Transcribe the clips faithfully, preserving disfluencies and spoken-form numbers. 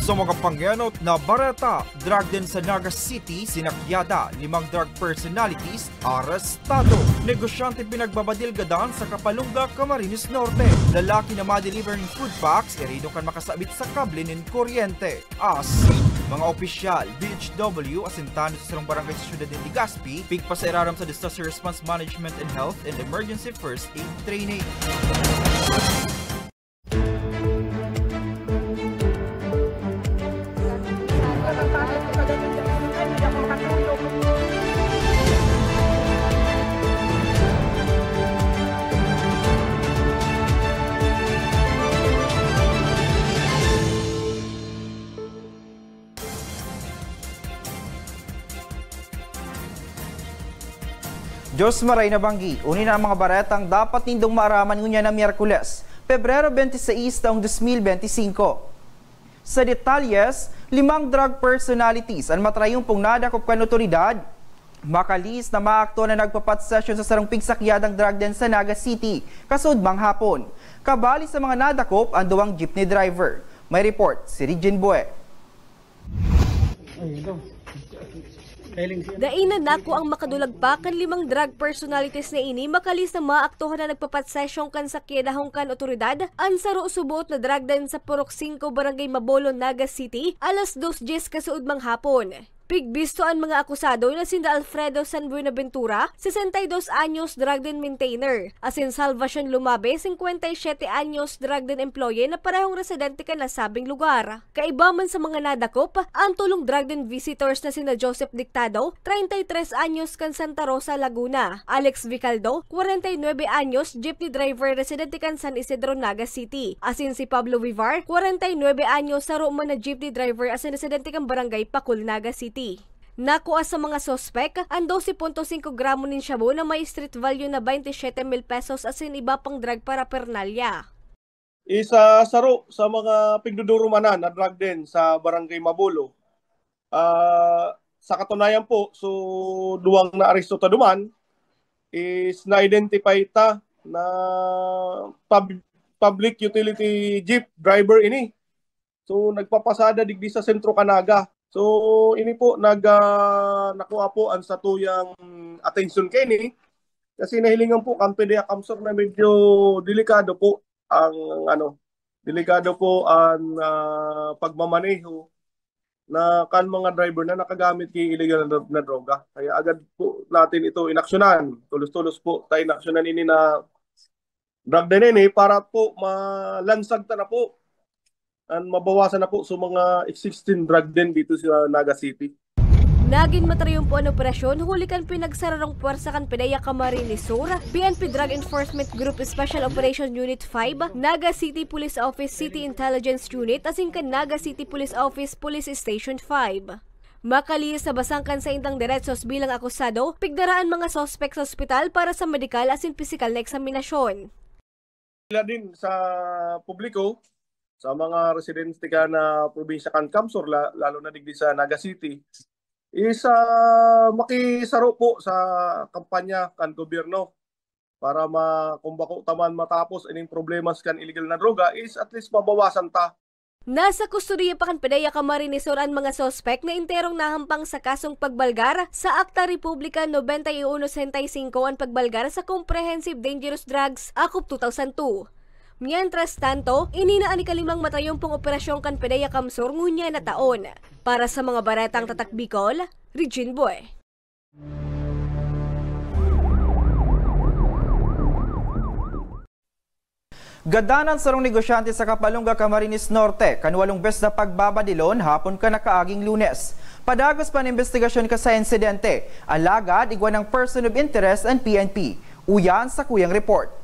Sa mga pangenot na bareta, drug den sa Naga City, sinakyada, limang drug personalities, arestado. Negosyante pinagbabadil gadan sa Kapalunga, Camarines Norte. Lalaki na ma-deliver nin food packs, irido kan makasabit sa kable nin kuryente. Asin, mga opisyal, D H W, asentado sa sarong barangay sa syudad nin Legazpi, pigpasairarom sa Disaster Response Management and Health and Emergency First Aid Training. Diyos maray na banggi, uni na ang mga baretang dapat nindong maaraman ngunyan na Miyerkules, Pebrero twenty-six, taong dos mil benti singko. Sa detalyes, limang drug personalities an matrayumpong nadakop kan otoridad, makalihis na maaktuhan na nagpapatsesyon sa sarong pigsakyadang drug den sa Naga City, kasuodmang hapon. Kabali sa mga nadakop, an duwang jeepney driver. May report si Regine Bue. Dai na nako ang makadulag pa kan limang drug personalities na ini makalihis na maaktuhan na nagpapatsesyon kan sakyadahon kan otoridad, an saro suboot na drug den sa Purok singko, Barangay Mabolo, Naga City, alas dos dyes kasuodmang hapon. Pigbisto an mga akusado na sinda Alfredo San Buenaventura, sesenta y dos anyos, drug den maintainer, asin Salvacion Lumabe, singkwenta y siyete anyos, drug den employee na parehong residente kan nasabing lugar. Kaiba man sa mga nadakop, an tolong drug den visitors na sina Joseph Dictado, treinta y tres anyos, kan Santa Rosa, Laguna, Alex Vicaldo, kwarenta y nuebe anyos, jeepney driver, residente kan San Isidro, Naga City, asin si Pablo Vivar, kwarenta y nuebe anyos, saro man na jeepney driver asin residente kan Barangay Pacul, Naga City. Nakua sa mga suspek an dose punto singko gramo nin shabu na may street value na baynte siyete mil pesos asin iba pang drug paraphernalia. Isa saro sa mga pigdudurumanan na drug den sa Barangay Mabolo. Ah, sa katunayan po, so, duwang naaresto ta duman is na-identify ta na pub-, public utility jeep driver ini. So, nagpapasada digdi sa Sentro Canaga. So, ini po, nag, ah, nakuha po ang satuyang atensyon kaini. Kasi nahilingan po kan PDEA CamSur na medyo delikado po ang, ano, delikado po ang, ah, pagmamaneho na kan mga driver na nakagamit ki illegal na, na droga. Kaya agad po natin ito inaksyonan. Tulos-tulos po ta inaksyonan ini na drug den ini para po malansag ta na po an mabawasan na po sa mga existing drug den dito sa Naga City. Nagin matrayumpo an operasyon huli kan pinagsararong pwersa kan PDEA Camarines Sur, P N P Drug Enforcement Group Special Operation Unit five, Naga City Police Office City Intelligence Unit asin kan Naga City Police Office Police Station five. Makalihis na basang kan saindang derechos bilang akusado, pigdara an mga suspek sa ospital para sa medikal asin pisikal na eksaminasyon. Sila din sa publiko, sa mga residente kan probinsya kan CamSur, la-, lalo na digdi sa Naga City, is, ah, makisaro po sa kampanya kan gobyerno para ma-, kung bako ta man matapos ining problemas kan illegal na droga, is at least mabawasan ta. Nasa kustodiya pa kan PDEA Camarines Sur an mga suspek na enterong nahampang sa kasong pagbalgar sa Akta Republika nobenta y uno sesenta y singko, an pagbalgar sa Comprehensive Dangerous Drugs Act of two thousand two. Mientras tanto, ini na an ikalimang matrayumpong operasyon kan PDEA CamSur ngunyan na taon. Para sa mga baretang Tatak Bicol, Regine Boy. Gadan an sarong negosyante sa Kapalunga, Camarines Norte, kan walong bes na pagbabadilon hapon kan nakaaging Lunes. Padagos pa an imbestigasyon kan sa insidente, alagad igwa nang person of interest an P N P. Uya an sakuyang report.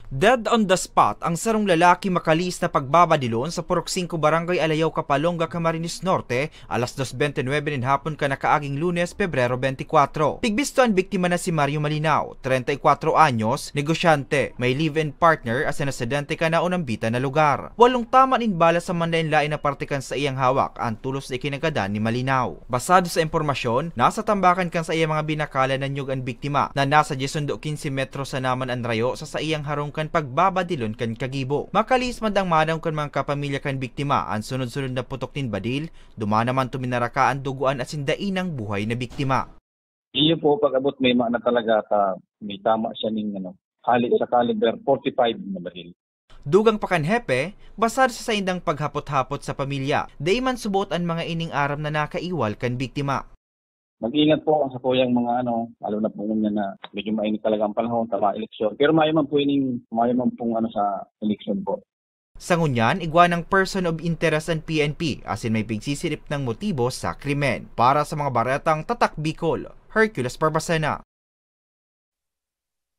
Dead on the spot ang sarong lalaki makalihis na pagbabadilon sa Purok singko, Barangay Alayao, Kapalonga, Camarines Norte, alas dos bente nuebe nin hapon kan nakaaging Lunes, Pebrero bente kwatro. Pigbisto an biktima na si Mario Malinao, treinta y cuatro anyos, negosyante, may live-in partner asin residente kan naunambitan na lugar. Walong tama nin bala sa manlaen-laen na parte kan saiyang hawak an tolos na ikinagadan ni Malinao. Basado sa impormasyon, nasa tambakan kan saiyang mga binakalan na niyog an biktima na nasa dyes sundo quince metros sana man an rayo sa saiyang harong kan pagbabadilon kan kagibo. Makalihis man dang madangog kan mga kapamilya kan biktima an sunod-sunod na putok nin badil, duman naman to minaraka an dugoan asin dai nang buhay na biktima. Iyo po, pag-abot may mga na talaga ta, may tama siya ning ano, hali sa caliber forty-five na baril. Dugang pa kan hepe, basado sa saindang paghapot-hapot sa pamilya, dai man subot an mga ining aram na nakaiwal kan biktima. Mag-ingat po ang sa tuyang mga ano, lalo na po ngunyan na medyo mainit talaga ang panahon, tama eleksyon. Pero mayo man po ining, mayo man pong ano sa eleksyon po. Sa ngunyan, igwa ng person of interest ang P N P, asin may pigsisirip ng motibo sa krimen. Para sa mga baretang Tatak Bicol, Hercules Barbacena.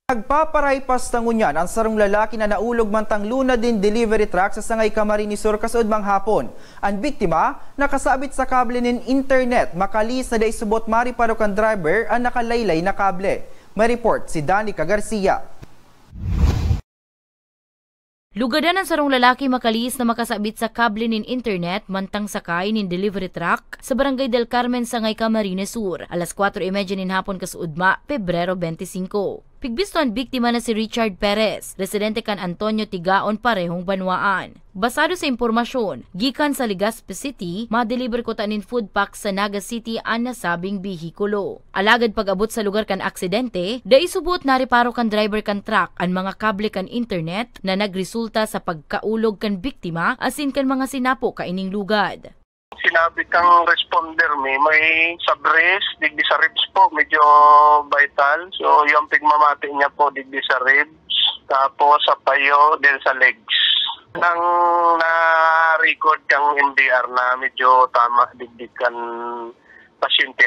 Nagpaparaypas na ngunyan ang sarong lalaki na naulog mantang lunad nin delivery truck sa Sangay Camarines Sur kasuodmang hapon. Ang biktima, nakasabit sa kable nin internet, makalihis na dai subot mariparo kan driver ang nakalaylay na kable. May report si Danica Garcia. Lugadan an sarong lalaki makalihis na makasabit sa kable nin internet mantang sakay nin delivery truck sa Barangay Del Carmen, Sangay Camarines Sur, alas kwatro y medya nin hapon kasuodma, Pebrero twenty-five. Pigbisto an biktima na si Richard Perez, residente kan Antonio Tigaon, parehong banwaan. Basado sa impormasyon gikan sa Legazpi City, madeliver kuta nin food pack sa Naga City an nasabing behikulo. Alagad pag-abot sa lugar kan aksidente, dai subot nareparo kan driver kan truck an mga kable kan internet na nagresulta sa pagkaulog kan biktima asin kan mga sinapo kaining lugad. Sinabi kang responder mi, may sa breast, digdi sa ribs po, medyo vital. So, yung pigmamati niya po, digdi sa ribs, tapos sa payo, din sa legs. Nang na-record kang M D R na medyo tama, digdi kan pasyente.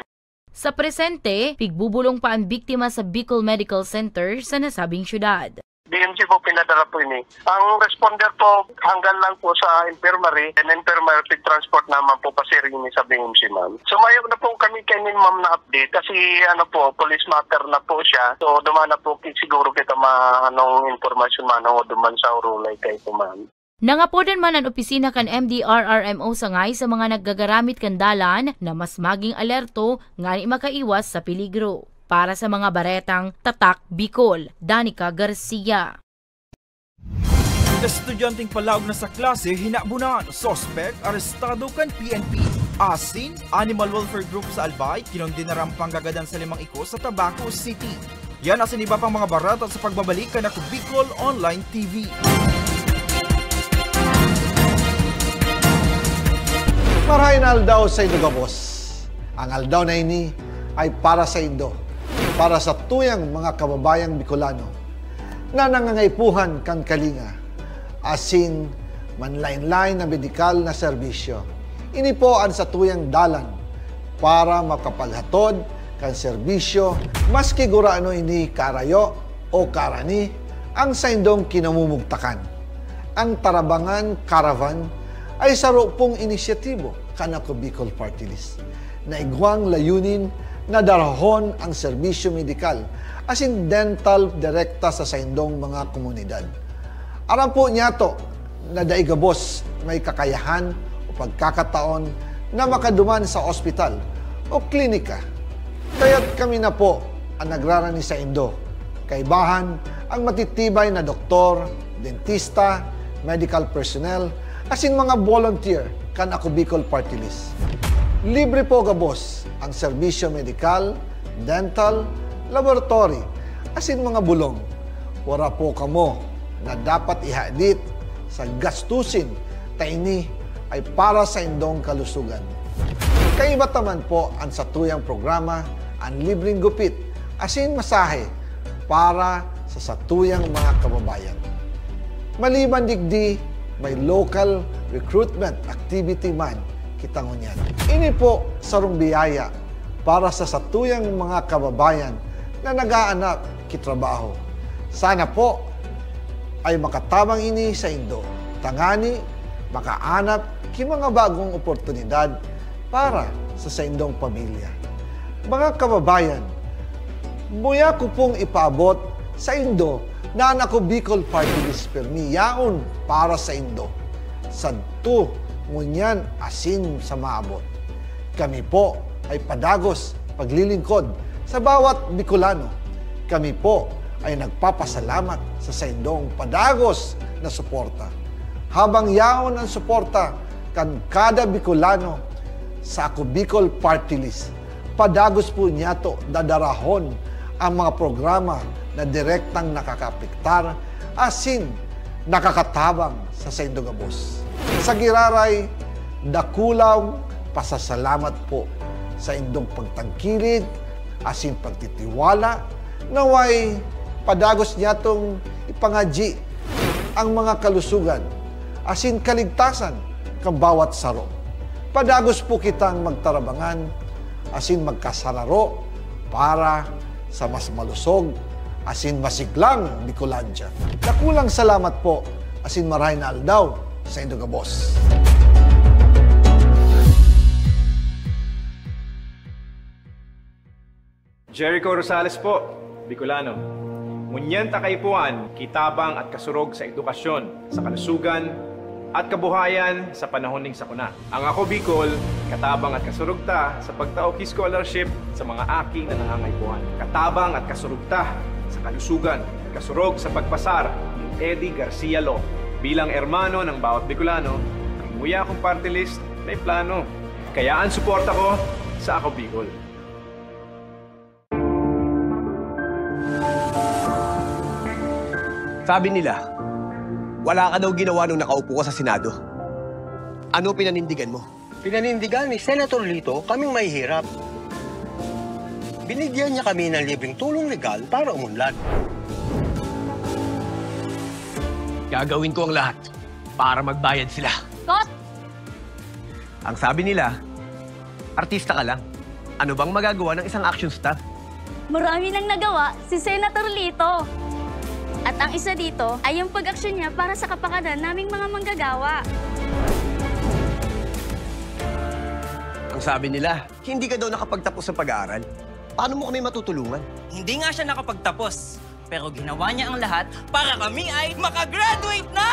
Sa presente, pigbubulong pa ang biktima sa Bicol Medical Center sa nasabing syudad. B M C po pinadala po ini. Ang responder po, hanggang lang po sa infirmary, and infirmary, pig-transport naman po pa sir ini sa B M C, ma'am. Sumayo na po kami kay ni ma'am na update kasi ano po, police matter na po siya. So, duman na po ki-, siguro kita ma-, anong impormasyon man o duman sa urulay kay po, ma'am. Nangapodan man an opisina kan M D R R M O Sangay sa mga naggagaramit kan dalan na mas maging alerto ngani makaiwas sa peligro. Para sa mga baretang Tatak Bicol, Danica Garcia. Estudyanteng palaog na sa klase, hinabunan, suspek, arestado kan P N P. Asin, Animal Welfare Group sa Albay, kinondenar an panggagadan sa limang iko sa Tabaco City. Yan asin iba pang mga bareta sa pagbabalik kan Ako Bicol Online T V. Marahay na aldaw sa inyo gabos. Ang aldaw na ini ay para sa indo, para sa tuyang mga kababayang Bicolano na nangangaipuhan kan kalinga, asin manlaen-laen na medikal na serbisyo. Ini po an satuyang dalan para makapaghatod kan serbisyo, maski gurano ini kaarayo o kaarani ang saindong kinamumugtakan. Ang Tarabangan Caravan ay saro pong inisyatibo kan Ako Bicol Party List na igwang layunin na darahon ang serbisyo medikal asin dental direkta sa saindong mga komunidad. Aram po niyato na dai gabos may kakayahan o pagkakataon na makaduman sa ospital o klinika. Kaya't kami na po ang nagrarani saindo. Kaibahan ang matitibay na doktor, dentista, medical personnel, asin mga volunteer kan Ako Bicol Party List. Libre po gabos ang serbisyo medikal, dental, laboratory, asin mga bulong. Wara po kamo na dapat ihadit sa gastusin ta ini ay para saindong kalusugan. Kaiba ta man po an satuyang programa, an libreng gupit asin masahe para sa satuyang mga kababayan. Maliban digdi, may local recruitment activity man kita ngunyan. Ini po sarong biyaya para sa satuyang mga kababayan na nag-aanap ki trabaho. Sana po ay makatabang ini saindo, tangani makaanap ki mga bagong oportunidad para sa saindong pamilya. Mga kababayan, muya ko pong ipaabot saindo na an Ako Bicol Party List pirmi yaon para saindo, sadto, ngunyan asin sa maabot. Kami po ay padagos paglilingkod sa bawat Bicolano. Kami po ay nagpapasalamat sa saindong padagos na suporta. Habang yaon ang suporta kan kada Bicolano sa Ako Bicol Party List, padagos po niyato dadarahon ang mga programa na direktang nakakaapektar asin nakakatabang sa saindo gabos. Sa giraray, dakulang pasasalamat po sa indong pagtangkilik asin pagtitiwala. Naway padagos niyatong ipangadyi ang mga kalusugan asin kaligtasan kan bawat saro. Padagos po kitang magtarabangan asin magkasararo para sa mas malusog asin masiglang Bicolandia. Dakulang salamat po asin marahay na aldaw sa indo gabos. Jericho Rosales po, Bicolano. Ngunyan ta kaipuhan, kitabang at kasurog sa edukasyon, sa kalusugan, at kabuhayan sa panahon ning sakuna. Ang Ako Bicol, katabang at kasurog ta sa pagtao ki scholarship sa mga aki na nangangaipuhan. Katabang at kasurog ta sa kalusugan, kasurog sa pagpasar ni Eddie Garcia Law. Bilang hermano ng bawat Bicolano, ang Muya Akong Party List may plano. Kaya ang suporta ko sa Ako Bicol. Sabi nila, wala ka daw ginawa nung nakaupo ka sa Senado. Ano pinanindigan mo? Pinanindigan ni Senator Lito kaming mahihirap. Binigyan niya kami ng libreng tulong legal para umunlad. Gagawin ko ang lahat para magbayad sila. Kot! Ang sabi nila, artista ka lang. Ano bang magagawa ng isang action star? Marami nang nagawa si Senator Lito. At ang isa dito ay yung pag-aksyon niya para sa kapakanan naming mga manggagawa. Ang sabi nila, hindi ka daw nakapagtapos sa pag-aaral. Paano mo kami matutulungan? Hindi nga siya nakapagtapos, pero ginawa niya ang lahat para kami ay makagraduate na!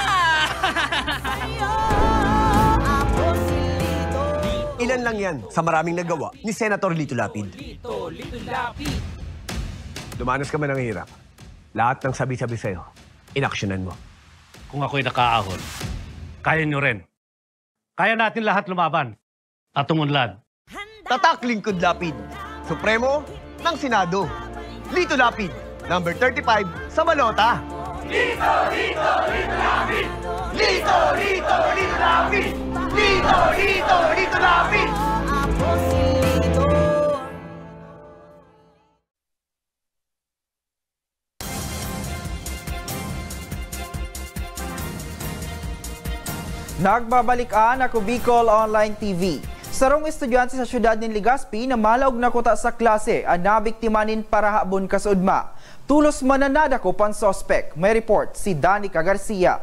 Ilan lang yan sa maraming nagawa ni Senator Lito Lapid. Lumanos ka man ng hirap. Lahat ng sabi-sabi sa'yo, inaksyonan mo. Kung ako'y nakaahon, kaya nyo rin. Kaya natin lahat lumaban at umunlad. Tatak Lingkod Lapid, Supremo ng Senado. Lito Lapid, number thirty-five sa balota. Lito, Lito, Lito Lapid! Lito, Lito, Lito Lapid! Lito, Lito, Lito Lapid! Ako si Lito. Nagbabalik an Ako Bicol Online T V. Sarong estudyante sa siyudad nin Legazpi na malaog na kuta sa klase an nabiktima nin parahabon kasuodma. Tulos man na nadakop an suspek. May report si Danica Garcia.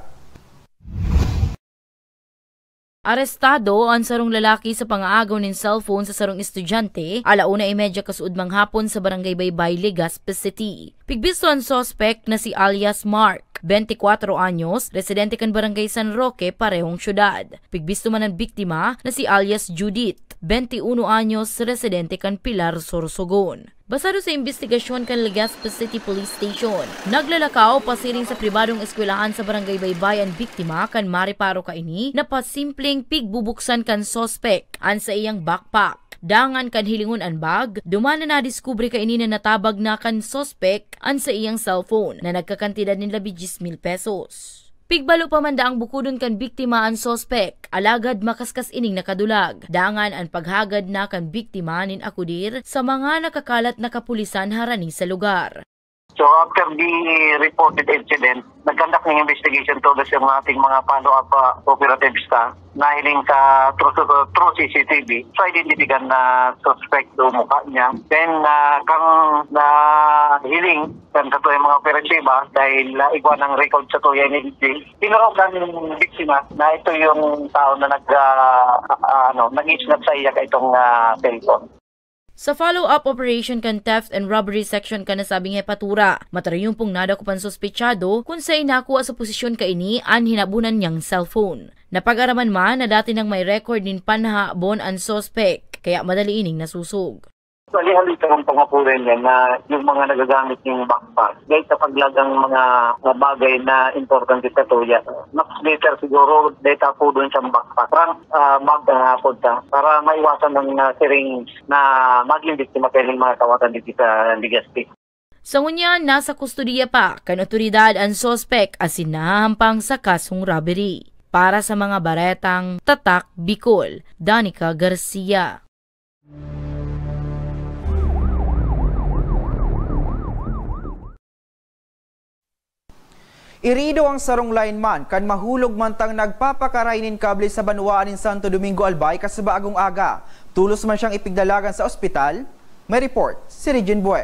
Arestado an sarong lalaki sa pangaagaw nin cellphone sa sarong estudyante, ala una y medya kasuodmang hapon sa Barangay Baybay, Legazpi City. Pigbisto an suspek na si alias Mark, bente kwatro anyos, residente kan Barangay San Roque, parehong syudad. Pigbisto man an biktima na si alias Judith, bente uno anyos, residente kan Pilar, Sorsogon. Basado sa imbestigasyon kan Legazpi City Police Station, naglalakaw pasiring sa pribadong eskwelahan sa Barangay Baybay an biktima kan mareparo kaini na pasimpleng pigbubuksan kan suspek an saiyang backpack. Dangan kan hilingon an bag, duman na nadiskubre kaini na natabag na kan suspek an saiyang cellphone na nagkakantidad nin labi dyes mil pesos. Pigbalo pa man daang bukodon kan biktima an suspek, alagad makaskas ining nakadulag. Dangan an paghagad na kan biktima nin akudir sa mga nakakalat na kapulisan harani sa lugar. So after the reported incident, nagkandak ng investigation todos yung ating mga follow-up uh, operatives ta nahiling sa through, through C C T V. So identifikan na suspect o mukha niya. Then uh, kang nahiling kan sa tuwing mga operatiba dahil uh, igwa ng record sa tuya ni Tinuro kan biktima na ito yung tao na nag uh, uh, ano, nag-isnat sa iya itong uh, cellphone. Sa follow-up operation kan Theft and Robbery Section kan nasabing hepatura, matrayumpong nadakop an suspechado kun saen nakua sa posesyon kaini an hinabonan niyang cellphone. Napag-araman man na dati nang may record nin panhahabon an suspek, kaya madali ining nasusog. Bali, haloy ka ng pangapuran yan na yung mga nagagamit yung backpack. Dahil sa paglagang mga, mga bagay na importante sa tuya, mas better siguro dahil sa pudon siyang backpack. Parang, ah, bag ang hapon ta, para maiwasan ng, ah, syringe na maging biktima kayo ng mga kawatan dito sa Legazpi. Sa ngunyan, nasa kustodiya pa kan otoridad an suspek asin nahahampang sa kasong robbery. Para sa mga baretang Tatak Bicol, Danica Garcia. Irido ang sarong lineman kan mahulog mantang nagpapakaray nin kable sa banwaan nin Santo Domingo, Albay, kasubagong aga. Tolos man siyang ipigdalagan sa ospital. May report si Regine Bue.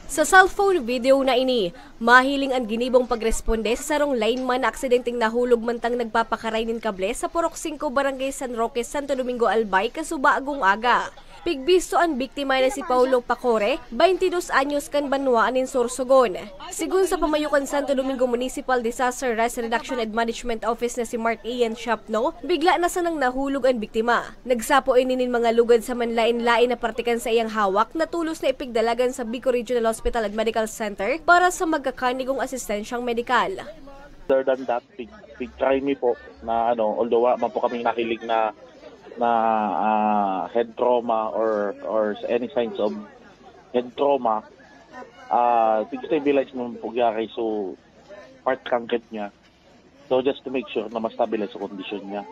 Sa cellphone video na ini, mahiling an ginibong pagresponde sa sarong lineman na aksidenteng nahulog mantang nagpapakaray nin kable sa Purok Singko, Barangay San Roque, Santo Domingo, Albay, kasubagong aga. Pigbisto an biktima na si Paulo Pacore, baintidos anyos, kan banwaan nin Sorsogon. Sigon sa pamayo kan Santo Domingo Municipal Disaster Risk Reduction and Management Office na si Mark Ian Shapno, bigla na sanang nahulog an biktima. Nagsapo ini nin mga lugad sa manlaen-laen na parte kan saiyang hawak na tolos na ipigdalagan sa Bicol Regional Hospital and Medical Center para sa magkakanigong asistensyang medikal. Other than that, pig-, pig-try me po na ano, although wa man po kaming nahiling na, na, ah, head trauma or, or any signs of head trauma, ah, pig-stabilize naman po gyari, so part truncated niya. So just to make sure na ma-stabilize ang kondisyon niya.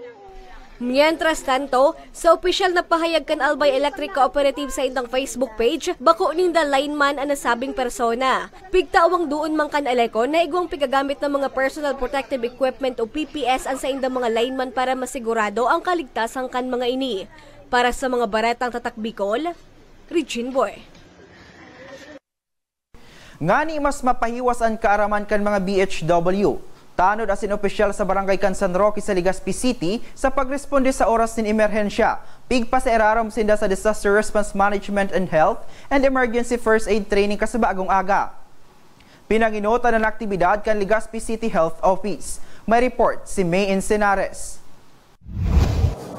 Mientras tanto, sa opisyal na pahayag kan Albay Electric Cooperative sa indang Facebook page, bako ninda lineman an nasabing persona. Pigtawang duon man kan Aleco na igwang pigagamit na mga personal protective equipment o P P S an saindang mga lineman para masigurado ang kaligtasan kan mga ini. Para sa mga baretang Tatak Bicol, Regine Boy. Ngani mas mapahiwas an kaaraman kan mga B H W, tanod asin opisyal sa barangay kan San Roque sa Legazpi City sa pagresponde sa oras nin emerhensya, pigpasairarom sinda sa Disaster Response Management and Health and Emergency First Aid Training kasubagong aga. Pinangenotan an aktibidad kan Legazpi City Health Office. May report si May Encenares.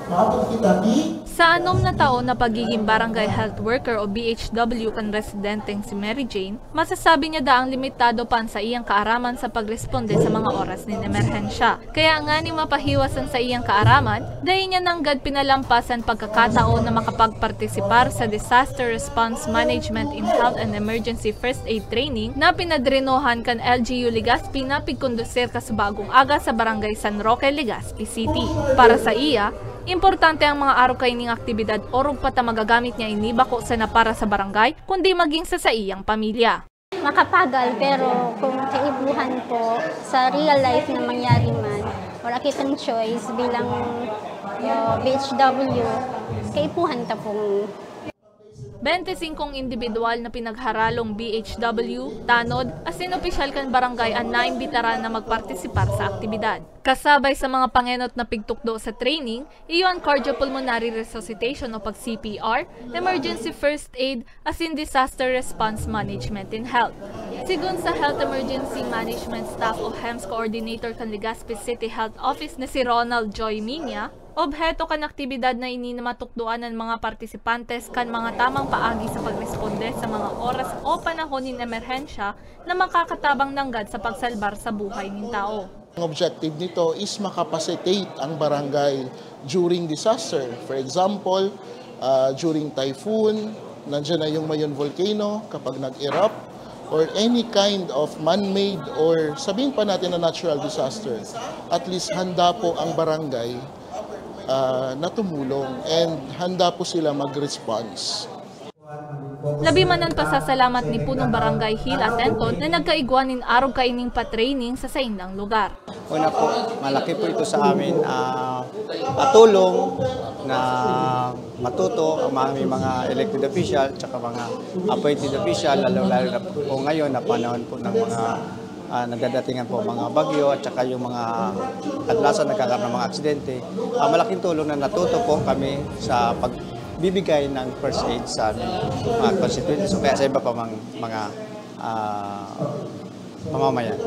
Matod kita ki Sa anom na taon na pagiging barangay health worker o B H W kan residenteng si Mary Jane, masasabi niya daang limitado pa an saiyang kaaraman sa pagresponde sa mga oras nin emerhensya. Kaya ngani mapahiwas an saiyang kaaraman, dai niya nanggad pinalampas an pagkakataon na makapagpartisipar sa Disaster Response Management in Health and Emergency First Aid Training na pinadrenohan kan L G U Legazpi na pigkondusir kasubagong aga sa Barangay San Roque, Legazpi City. Para sa iya, importante ang mga arog kaining aktibidad, orog pa ta magagamit niya ini bako sana para sa barangay, kundi maging sa saiyang pamilya. Makapagal, pero kung kaipuhan po, sa real life na mangyari man, wala kitang choice bilang, uh, B H W, kaipuhan ta pong Bente singkong indibidwal na pinagharalong B H W, tanod, asin opisyal kan barangay an naimbitaran na magpartisipar sa aktibidad. Kasabay sa mga pangenot na pigtukdo sa training, iyo an cardiopulmonary resuscitation o pag-C P R, emergency first aid, asin disaster response management in health. Sigon sa Health Emergency Management Staff o hems Coordinator kan Legazpi City Health Office na si Ronald Joy Minya, obheto kan aktibidad na ini na matukdoan an mga partisipantes kan mga tamang paagi sa pagresponde sa mga oras o panahon nin emerhensya na makakatabang nanggad sa pagsalbar sa buhay nin tawo. Ang objective nito is makapacitate ang barangay during disaster. For example, ah, during typhoon, nandiyan na yung Mayon Volcano kapag nag-erupt, or any kind of man-made or sabihin pa natin na natural disaster. At least handa po ang barangay, ah, na tumulong, and handa po sila mag-response. Labi man an pasasalamat ni Punong Barangay Hil Atenton na nagkaigwa nin arog kaining pa-training sa saindang lugar. Una po, malaki po ito sa amin, ah, ah, tulong na matuto ang mga, may mga elected official tsaka mga appointed official, lalo-lalo na po ngayon na panahon po ng mga, ah, nadadatingan po mga bagyo at saka yung mga kadalasan nagkakaroon ng mga aksidente. Ah, malaking tulong na natuto po kami sa pagbibigay ng first aid sa aming mga constituents o kaya sa iba pa mang mga, ah, mamamayan.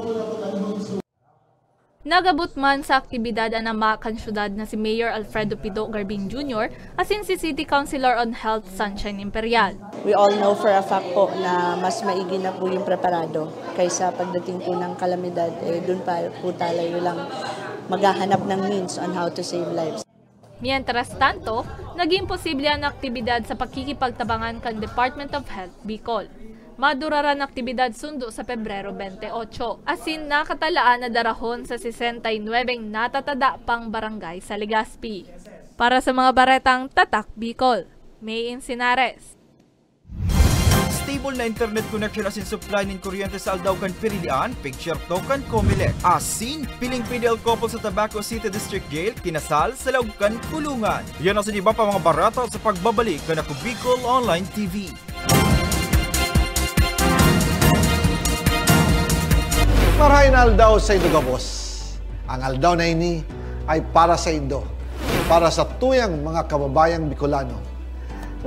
Nagabot man sa aktibidad an ama kan syudad na si Mayor Alfredo Pido Garbin Junior asin si City Councilor on Health Sunshine Imperial. We all know for a fact po na mas maigi na po yung preparado kaysa pagdating po ng kalamidad, eh, dun pa po tayo lang maghahanap ng means on how to save lives. Mientras tanto, naging posible an aktibidad sa pakikipagtabangan kan Department of Health Bicol. Maduraran aktibidad sundo sa Pebrero twenty-eight, asin nakatalaan na darahon sa sesenta y nuebeng natatada pang barangay sa Legazpi. Para sa mga baretang Tatak Bicol, May Encinares. Stable na internet connection asin supply nin kuryente sa aldaw kan pirilian, picture to kan Comelec. Asin, piling P D L couple sa Tabaco City District Jail, kinasal sa laog kan kulungan. Yan asin iba pa mga bareta sa pagbabalik kan Ako Bicol Online T V. Marahay na aldaw saindo gabos. Ang aldaw na ini ay para saindo, para sa tuyang mga kababayang Bicolano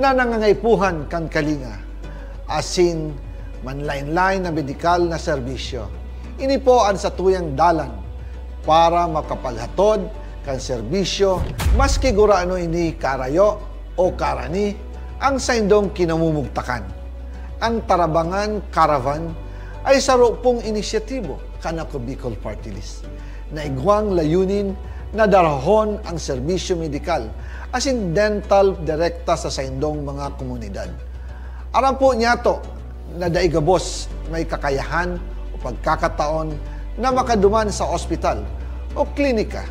na nangangaipuhan kan kalinga, asin manlaen-laen na medikal na serbisyo. Ini po an satuyang dalan para makapaghatod kan serbisyo, maski gurano ini karayo o karani ang saindong kinamumugtakan. Ang Tarabangan Caravan ay saro pong inisyatibo kan Ako Bicol Party List na igwang layunin na darahon ang serbisyo medikal asin dental direkta sa saindong mga komunidad. Aram po niyato na dai gabos may kakayahan o pagkakataon na makaduman sa ospital o klinika.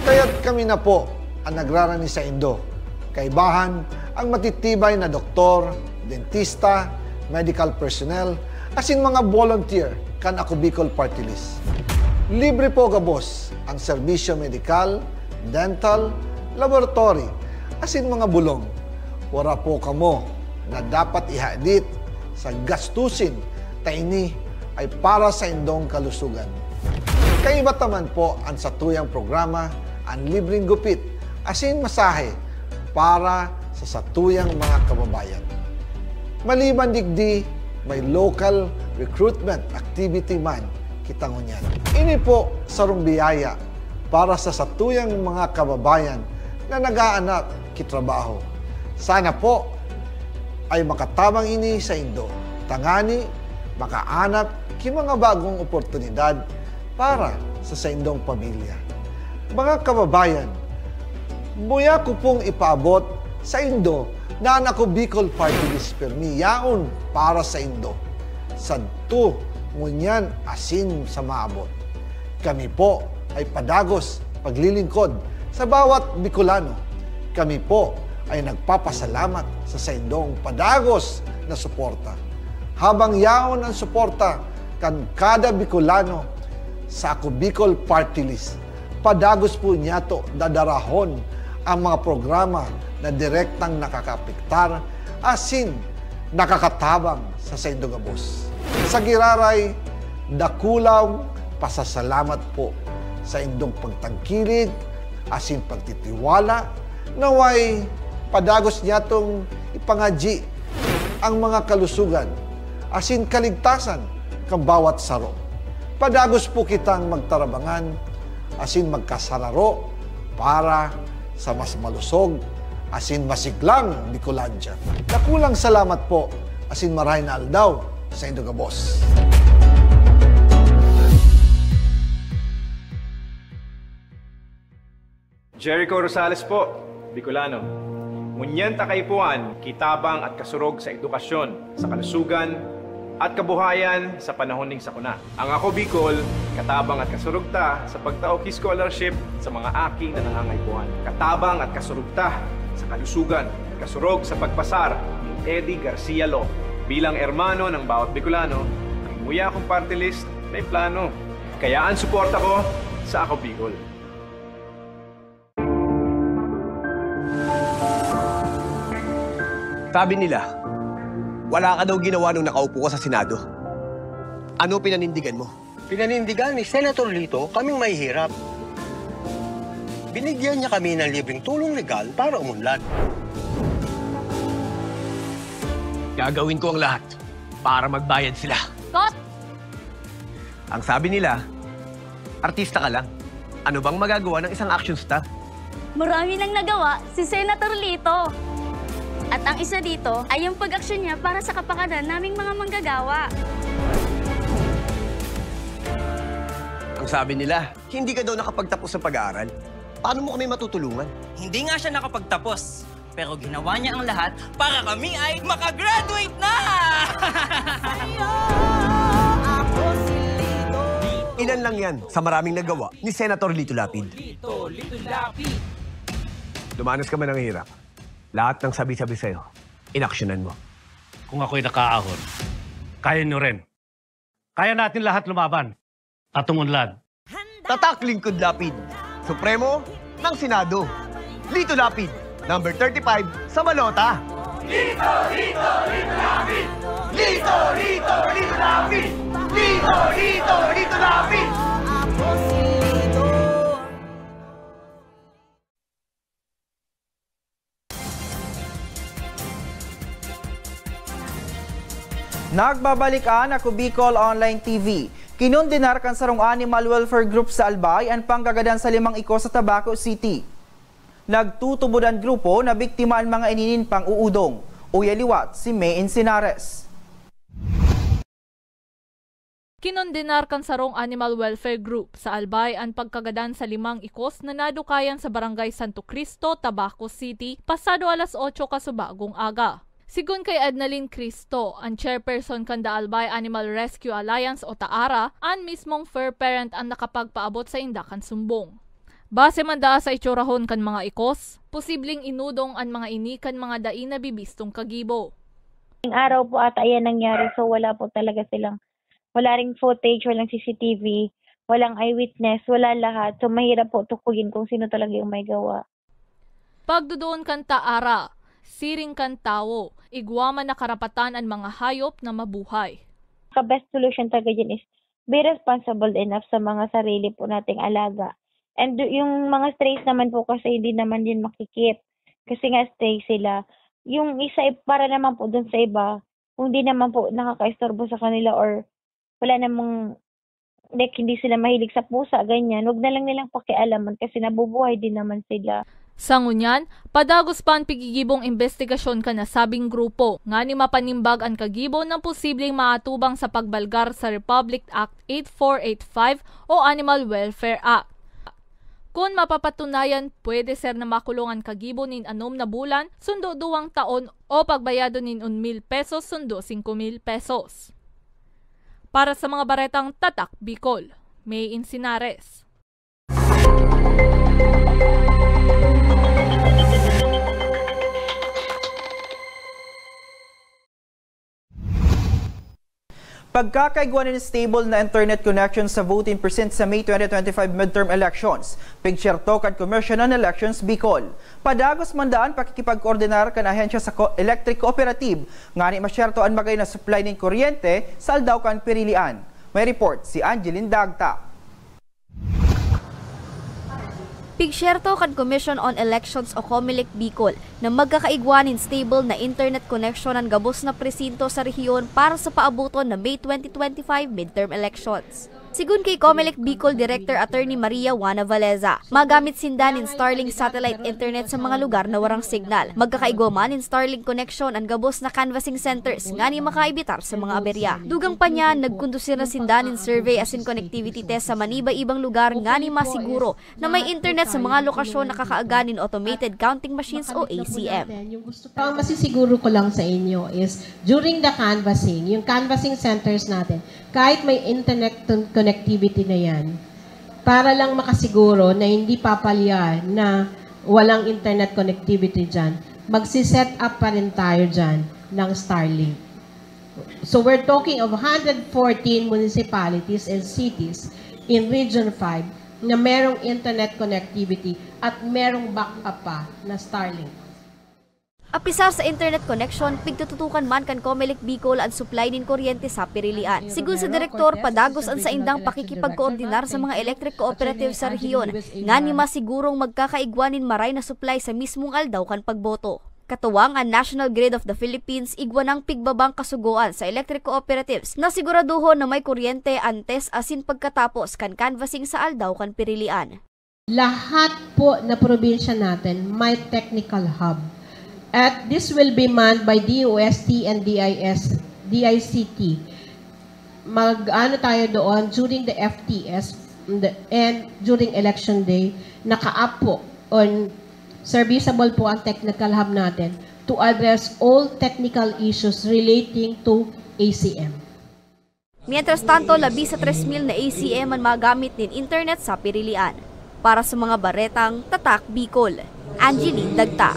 Kaya't kami na po an nagrarani saindo, kaibahan ang matitibay na doktor, dentista, medical personnel, asin mga volunteer kan Ako Bicol Party List. Libre po gabos ang serbisyo medikal, dental, laboratory, asin mga bulong. Wara po kamo na dapat ihadit sa gastusin ta ini ay para saindong kalusugan. Kaiba ta man po an satuyang programa, an libreng gupit asin masahe para sa satuyang mga kababayan. Maliban digdi, may local recruitment activity man kita ngunyan. Ini po sarong biyaya para sa satuyang mga kababayan na nag-aanak ki trabaho. Sana po ay makatabang ini saindo, tangani makaanap ki mga bagong oportunidad para sa saindong pamilya. Mga kababayan, muya ko pong ipaabot saindo na an Ako Bicol Party List pirmi yaon para saindo, sadto, ngunyan asin sa maabot. Kami po ay padagos paglilingkod sa bawat Bicolano. Kami po ay nagpapasalamat sa saindong padagos na suporta. Habang yaon an suporta kan kada Bicolano sa Ako Bicol Party List, padagos po niyato dadarahon ang mga programa na direktang nakakaapektar asin nakakatabang sa saindo gabos. Sa giraray, dakulang pasasalamat po saindong pagtangkilik asin pagtitiwala. Naway padagos niyatong ipangadyi ang mga kalusugan asin kaligtasan kan bawat saro. Padagos po kitang magtarabangan asin magkasararo para sa mas malusog asin masiglang Bicolandia. Dakulang salamat po asin marahay na aldaw saindo gabos. Jericho Rosales po, Bicolano. Ngunyan ta kaipuhan, kitabang at kasurog sa edukasyon, sa kalusugan, at kabuhayan sa panahon ning sakuna. Ang Ako Bicol, katabang at kasurog ta sa pagtao ki scholarship sa mga aki na nangangaipuhan. Katabang at kasurog ta sa kalusugan, kasurog sa pagpasar ni Eddie Garcia Law. Bilang hermano ng bawat Bicolano, ang Muya Akong Party List may plano. Kaya ang suporta ko sa Ako Bicol. Sabi nila, wala ka daw ginawa nung nakaupo ka sa Senado. Ano pinanindigan mo? Pinanindigan ni Senator Lito kaming mahihirap. Binigyan niya kami ng libreng tulong legal para umunlad. Gagawin ko ang lahat para magbayad sila. Kot! Ang sabi nila, Artista ka lang. Ano bang magagawa ng isang action star? Marami nang nagawa si Senator Lito. At ang isa dito ay yung pag-aksyon niya para sa kapakanan naming mga manggagawa. Ang sabi nila, hindi ka daw nakapagtapos ng pag-aaral. Paano mo kami matutulungan? Hindi nga siya nakapagtapos, pero ginawa niya ang lahat para kami ay makagraduate na! Ilan lang yan sa maraming nagawa ni Senator Lito Lapid. Dumanas ka man ng hirap, lahat ng sabi-sabi sa'yo, inaksyonan mo. Kung ako'y nakaahon, kaya nyo rin. Kaya natin lahat lumaban at umunlad. Tatak Lingkod Lapid, Supremo ng Senado. Lito Lapid, number thirty-five sa balota. Lito, Lito, Lito Lapid! Lito, Lito, Lito Lapid! Lito, Lito, Lito Lapid! Nagbabalik an Ako Bicol Online T V. Kinondenar kan sarong animal welfare group sa Albay an pangkagadan sa limang ikos sa Tabaco City. Nagtutubod an grupo na biktima an mga ininin pang-uudong. Uya liwat si May Encinares. Kinondenar kan sarong animal welfare group sa Albay an pagkagadan sa limang ikos na nadukayan sa Barangay Santo Cristo, Tabaco City, pasado alas otso kasubagong aga. Sigon kay Ednalyn Cristo, an chairperson kan The Albay Animal Rescue Alliance o TAARA, an mismong fur parent an nakapagpaabot sainda kan sumbong. Base man daa sa itsurahon kan mga ikos, posibleng inudong an mga ini kan mga dai nabibistong kagibo. Ngayong araw po ata yan nangyari, so wala po talaga silang, wala ring footage, walang C C T V, walang eyewitness, wala lahat. So mahirap po tukuyin kung sino talaga yung may gawa. Pagduduon kan TAARA, siring kan tawo, igwa man na karapatan an mga hayop na mabuhay. Ka best solution talaga dyan is be responsible enough sa mga sarili po nating alaga. And do- yung mga strays naman po kasi hindi naman din makikip. Kasi nga stray sila. Yung isa, para naman po dun sa iba, kung di naman po nakakaistorbo sa kanila or wala namang, like, hindi sila mahilig sa pusa, ganyan, wag na lang nilang pakialaman kasi nabubuhay din naman sila. Sa ngunyan, padagos pa an pigigibong imbestigasyon kan nasabing grupo, ngani mapanimbag an kagibo na posibleng maatubang sa pagbalgar sa Republic Act eight four eight five o Animal Welfare Act. Kun mapapatunayan, pwede ser na makulong an kagibo nin anom na bulan, sundo duwang taon, o pagbayadon nin un mil pesos, sundo singko mil pesos. Para sa mga baretang Tatak Bicol, May Encinares. Pagkakaigwa nin stable na internet connection sa voting precinct sa May twenty twenty-five midterm elections, pigsyerto kan Commission on Elections Bicol. Padagos man daa an pakikipagkoordinar kan ahensya sa co- electric cooperative, ngani masyerto an magay na supply nin kuryente sa aldaw kan pirilian. May report si Angeline Dagta. Pigsyerto kan Commission on Elections o Comelec Bicol na magkakaigwa nin stable na internet connection an gabos na presinto sa rehiyon para sa paaboton na May twenty twenty-five midterm elections. Sigon kay Comelec Bicol Director Attorney Maria Juana Valeza, magamit sinda nin Starlink satellite internet sa mga lugar na warang signal. Magkakaigwa man nin Starlink connection an gabos na canvassing centers ngani makaibitar sa mga aberya. Dugang pa niya, nagkondusir na sinda nin survey asin connectivity test sa maniba-ibang lugar ngani masiguro na may internet sa mga lokasyon na kakaagan nin automated counting machines o A C M. Ang masisiguro ko lang sa inyo is, during the canvassing, yung canvassing centers natin, kahit may internet con- connectivity na yan, para lang makasiguro na hindi papalya na walang internet connectivity dyan, magsi-set up pa rin tayo dyan ng Starlink. So we're talking of one hundred fourteen municipalities and cities in Region five na merong internet connectivity at merong backup pa na Starlink. Apisar sa internet connection, pigtututukan man kan Comelec Bicol an supply nin kuryente sa pirilian. Sigon sa direktor, padagos an saindang pakikipagkoordinar sa mga electric cooperative sa rehiyon, ngani masigurong magkakaigwa nin maray na supply sa mismong aldaw kan pagboto. Katuwang an National Grid of the Philippines, igwa nang pigbabang kasugoan sa electric cooperatives na siguraduhon na may kuryente antes asin pagkatapos kan canvassing sa aldaw kan pirilian. Lahat po na probinsya natin may technical hub. At this will be manned by D O S T and D I S, D I C T. Mag-ano tayo doon during the F T S and during election day, naka-up po on serviceable po ang technical hub natin to address all technical issues relating to A C M. Mientras tanto, labi sa tres mil na A C M an magamit nin internet sa pirilian. Para sa mga baretang Tatak Bicol, Angeline Dagta.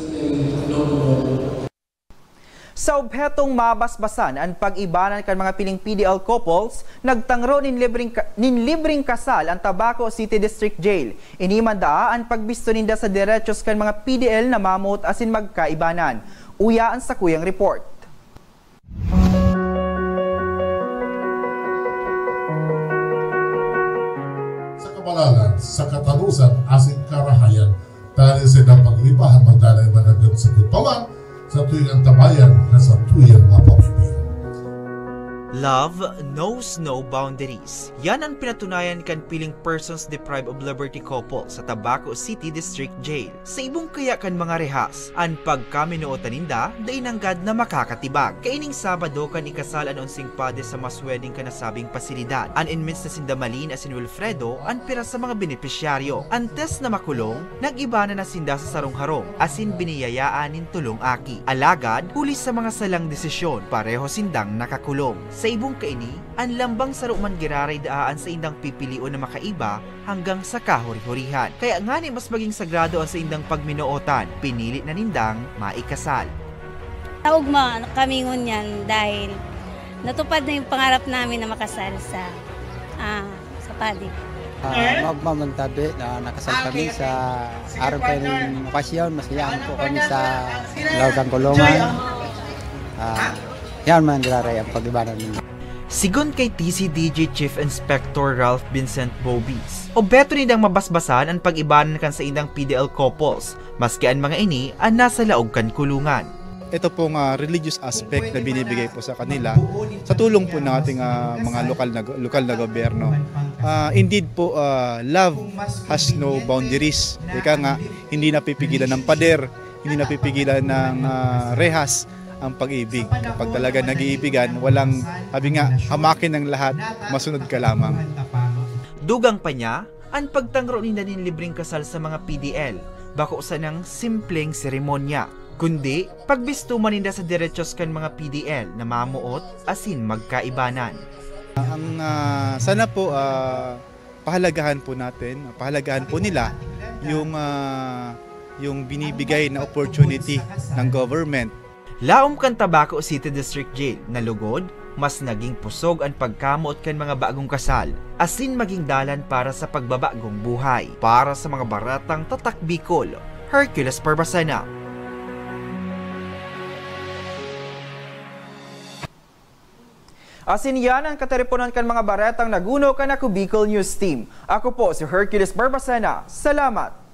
Sa obhetong mabasbasan an pag-ibanan kan mga piling P D L couples, nagtangro nin libreng ka-, nin libreng kasal an Tabaco City District Jail. Ini man daa an pagbisto ninda sa derechos kan mga P D L na mamoot asin magkaibanan. Uya an sakuyang report. Sa kabalalan, sa katanosan, asin karahayan, tanganing sa idang paglipahan, magdanay man hanggang sa Butawan, sa tuyang antabayan, na sa tuyang mapapaibigan. Love knows no boundaries. Yan ang pinatunayan kan piling persons deprived of liberty couple sa Tabaco City District Jail. Sa ibong kaya kan mga rehas, an pagkaminootan ninda dai nanggad na makakatibag. Kaining Sabado kan ikasal an onseng padi sa mass wedding kan nasabing pasilidad. An inmates na sinda Malin asin Wilfredo an pira sa mga benepisyaryo. Antes na makulong, nag-iba na na sinda sa sarong harong asin biniyayaan nin tolong aki. Alagad, huli sa mga salang desisyon, pareho sindang nakakulong. Sa ibong kaini, an lambang saro man giraray daa an saindang pipilion na makaiba hanggang sa kahuri-hurihan. Kaya ngani mas maging sagrado an saindang pagminootan, pinili na nindang maikasal. Naugma kami ngunyan dahil natupad na yung pangarap namin na makasal sa, ah, sa padi. Ah, maugma man tabi na nakasal kami sa araw kayo ng okasyon, masayaan po kami sa lugar kan kulungan. Ah, yan man giraray ang pag-ibanan ninyo. Sigon kay T C D J Chief Inspector Ralph Vincent Bobis, obheto nindang mabasbasan an pag-ibanan kan saindang P D L couples, maski an mga ini an nasa laog kan kulungan. Ito pong, ah, religious aspect na binibigay po sa kanila sa tulong po ng ating, ah, mga lokal na go-, lokal na gobyerno. Ah, indeed po, ah, love has no boundaries. Ika nga, hindi napipigilan ng pader, hindi napipigilan ng, ah, rehas ang pag-ibig. Kapag talaga nag-iibigan, walang, sabi nga, hamakin ang lahat, masunod ka lamang. Dugang pa niya, an pagtangro ninda nin libreng kasal sa mga P D L, bako sanang simpleng seremonya, kundi pagbisto man ninda sa derechos kan mga P D L na mamoot asin magkaibanan. Ang, ah, sana po, ah, pahalagahan po natin, pahalagahan po nila yung, ah, yung binibigay na opportunity ng government. Laom kan Tabaco City District Jail na lugod, mas naging pusog an pagkamoot kan mga bagong kasal, asin maging dalan para sa pagbabagong buhay. Para sa mga baretang Tatak Bicol, Hercules Barbacena. Asin yan ang katiriponan kan mga baretang naguno kan Ako Bicol News Team. Ako po si Hercules Barbacena. Salamat!